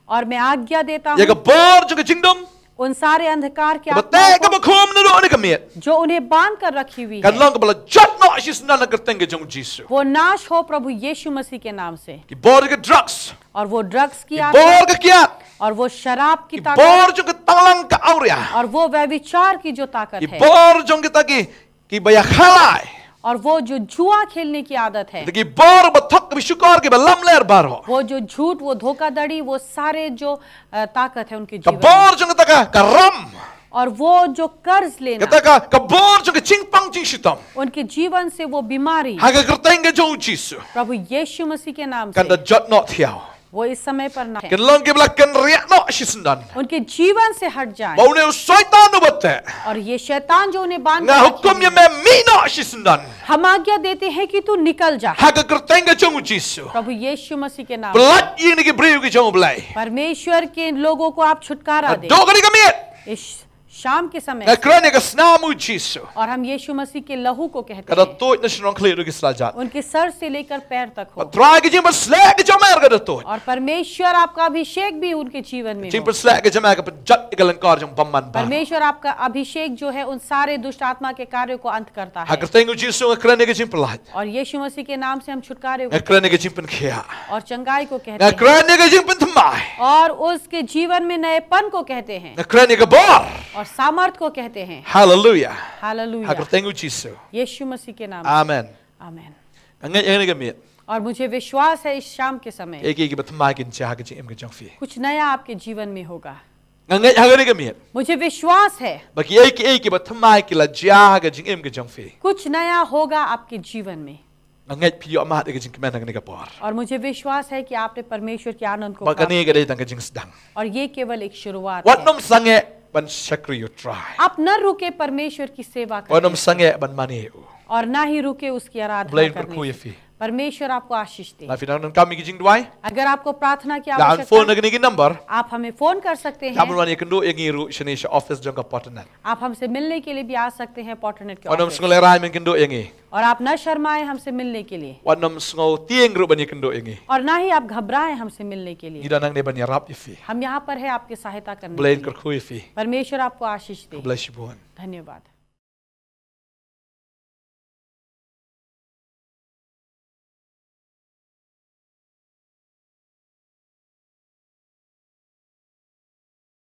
और मैं आज्ञा देता हूँ, ïa ka bor jong ka jingdum, उन सारे अंधकार की आत्माओं को, kaba teh kaba khum naduh kane ka miet, जो उन्हें बांध कर रखी हुई है, kan long kaba la jot noh shisyndon ha ka kyrteng ka jong u Jisu. वो नाश हो प्रभु यीशु मसीह के नाम से। Ki bor ka drugs, और वो ड्रग्स की आदत, bor ka kiad, और वो शराब की ताकत, bor jong ka tonglang ka awria, और वो व्यभिचार की जो ताकत है, bor jong kita ki, kiba ïakhalai, और वो जो जुआ खेलने की आदत है, kita ki bor ba thok kiba shukor kiba lamler baroh, वो जो झूठ, वो धोखाधड़ी, वो सारे जो, अ, ताकत है उनके जीवन में, bor jong kita ka, ka ram, और वो जो कर्ज लेना, kita ka, ka bor jong ka jingpang jingshitom, उनके जीवन से वो बीमारी, ha ka kyrteng ka jong u Jisu, प्रभु यीशु मसीह के नाम से, kan da jot noh thiaw. वो इस समय पर ना है। Kan long kiba la kynriah noh shisyndon, उनके जीवन से हट जाए। Ba une u Soitan uba teh, और ये शैतान जो उन्हें बांध कर रखी है, nga hukum ïa me, mih noh shisyndon, हम आज्ञा देते हैं कि तू निकल जा, ha ka kyrteng ka jong u Jisu. प्रभु यीशु मसीह के नाम से। Pyllait ïa kine ki briew ki jong u Blei, परमेश्वर के लोगों को आप छुटकारा दें। Naduh kane ka miet, इस शाम के समय, nga kren ïa ka snam u Jisu, और हम यीशु मसीह के लहू को कहते हैं, ka da tuid na shnong khlieh ruh ki slajat, उनके सर से लेकर पैर तक हो। Trai, ka jingpynshlur ka jong me ka da tuid, और परमेश्वर आपका अभिषेक भी उनके जीवन में हो। Jingpynshlur ka jong me ka pynjot ïa ka lyngkor jong bymman baroh। परमेश्वर आपका अभिषेक जो है उन सारे दुष्ट आत्मा के कार्यों को अंत करता है। Ha ka kyrteng u Jisu nga kren ïa ka jingpyllait, और यीशु मसीह के नाम से हम छुटकारे को, nga kren ïa ka jingpynkhiah, और चंगाई को कहते हैं, nga kren ïa ka jingpynthymmai, और उसके जीवन में नएपन को कहते हैं, nga kren ïa ka bor, और सामर्थ को कहते हैं। Haleluia. Haleluia. Ha ka kyrteng u Jisu, यीशु मसीह के नाम से। Amen. Amen. Nga ngeit ha kane ka miet, और मुझे विश्वास है इस शाम के समय, kiei kiei kiba thymmai kin jia ha ka jingim ka jong phi. कुछ नया आपके जीवन में होगा। Nga ngeit ha kane ka miet, मुझे विश्वास है, ba kiei kiei kiba thymmai ki la jia ha ka jingim ka jong phi. कुछ नया होगा आपके जीवन में। Nga ngeit phi ïoh mad ïa ka jingkmen ha kane ka por, और मुझे विश्वास है कि आपने परमेश्वर के आनंद को प्राप्त किया। Ba kane ka dei tang ka jingsdang, और ये केवल एक शुरुआत है। Wat nym sangeh ban shakri ïa u Trai, आप न रुके परमेश्वर की सेवा करने से। Wat nym sangeh ban mane ïa u, और ना ही रुके उसकी आराधना करने से। Blei un kyrkhu ïa phi. परमेश्वर आपको आशीष दे। Lada phi nang donkam ïa ki jingduwai, अगर आपको प्रार्थना की आवश्यकता है, phone ha kine ki number, आप हमें फोन कर सकते हैं। Lada phi wan ïakynduh ïa ngi ruh shane sha office jong ka Porternet, आप हमसे मिलने के लिए भी आ सकते हैं पॉटरनेट के ऑफिस। Wat nym sngew lehraiñ ban kynduh ïa ngi, और आप न शर्माएं हमसे मिलने के लिए, wat nym sngew tieng ruh ban ïakynduh ïa ngi, और ना ही आप घबराएं हमसे मिलने के लिए। Ngi don hangne ban ïarap ïa phi. हम यहाँ पर हैं आपकी सहायता करने के लिए। Blei un kyrkhu ïa phi. परमेश्वर आपको आशीष दे। Khublei shibun. धन्यवाद।